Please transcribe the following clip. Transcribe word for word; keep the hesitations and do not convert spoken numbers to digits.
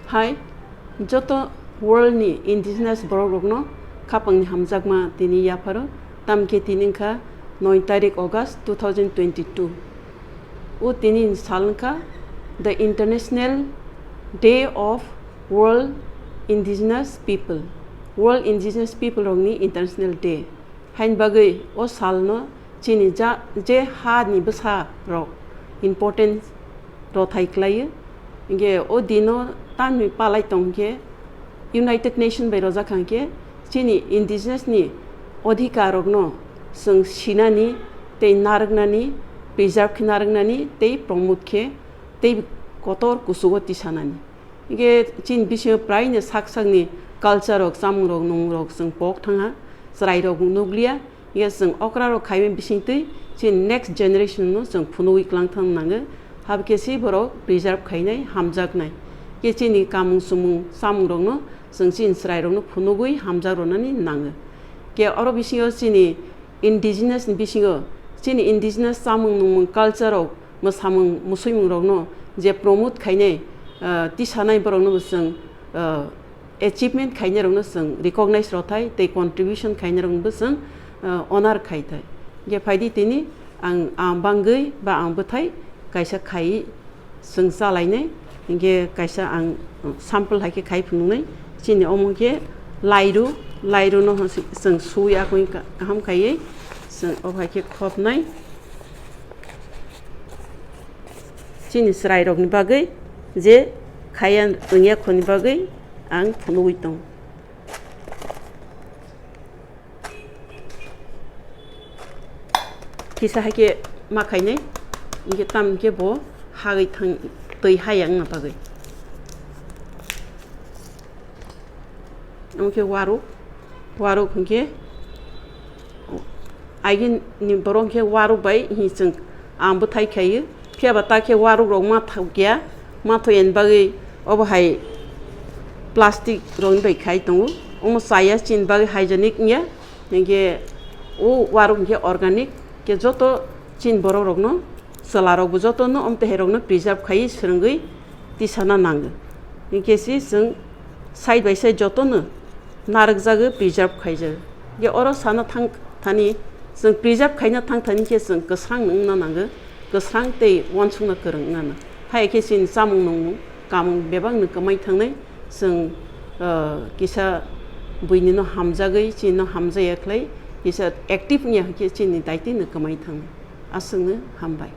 Hai, joto world ni indigenous borok rokno khapang ni hamjakma tini yapharo, tamkhe tini wngkha noi tarik August two thousand twenty-two. O tini ni sal wngkha the International Day of World Indigenous People, World Indigenous People rokni International Day. Haini bagwi o salno chini ja-, je ha ni bwsa rok important rothai khlaio. Hinkhe o dino tamni palai tong khe United Nation bai rojak kha hinkhe chini indigenous ni odhikar rokno chwng sinani tei narwknani, preserve khe narwknani tei promote khe tei kotor kuchugo tisanani. Hinkhe chini bisingo praino sak sakni culture rok, chamung rok, nwng rok chwng pok thangha, chwrai rok nukliya. Hinkhe chwng okra rok khaimani bisingtwi chini next generation no chwng phunugwi kwlang thang nango. Habkhe se borok preserve khainai, hamjaknai. Hinkhe chini kamung sumung, chamung rokno chwng chini chwrai rokno phunugwi hamjak rwnani nango. Hinkhe oro bisingo chini indigenous ni bisingo chini indigenous chamung nungmung culture rok, mwsamung musuimung rokno je promote khainai, ah, tisanai borokno bo chwng, ah, achievement khainai rokno chwng recognize rothai tei contribution khainai rokno bo chwng, ah, honor khai thai. Je phaidi tini ang, ang bangwi ba ang bwthai kaisa khai chwng chalainai, hinkhe kaisa ang sample hai khe khai phunuknai. Chini omo khe lairu, lairu no chwng sui akwi kaham khaiwi chwng o hai khe khopnai. Chini chwrai rokni bagwi je khaiya wngya khoni bagwi ang phunugwi tongo. Kisa hai khe ma khainai, hinkhe tam hinkhe bo hagwi thang, twi haya wngna bagwi. Omo khe waruk, waruk hinkhe aigini borok hinkhe waruk bai hi chwng ang bwthai khaio. Phiya ba ta khe waruk rok ma thok ya, ma thok yani bagwi obo hai plastic rokni bai khai tongo. Omo chaya chini bagwi hygienic wngya, hinkhe o waruk hinkhe organic, khe joto chini borok rokno, chwla rokbo jotono omo twi hai rokno preserve khaiwi swrwngwi tisana nango. Hinkhe se chwng side by side jotono narwkjago, preserve khaijago. Je oro sana thang thani, chwng preserve khaina thang thani khe chwng kwsrang wngna nango, kwsrang tei uansukna kwrwng wngna nango. Hai khe chini chamung nungmung, kamung bebakno kwmai thangnai, chwng, ah, kisa buinino hamjagwi, chinino hamjaya khlai, kisa active wngya khe chini daitino kwmai thangnai. Aswkno hambai.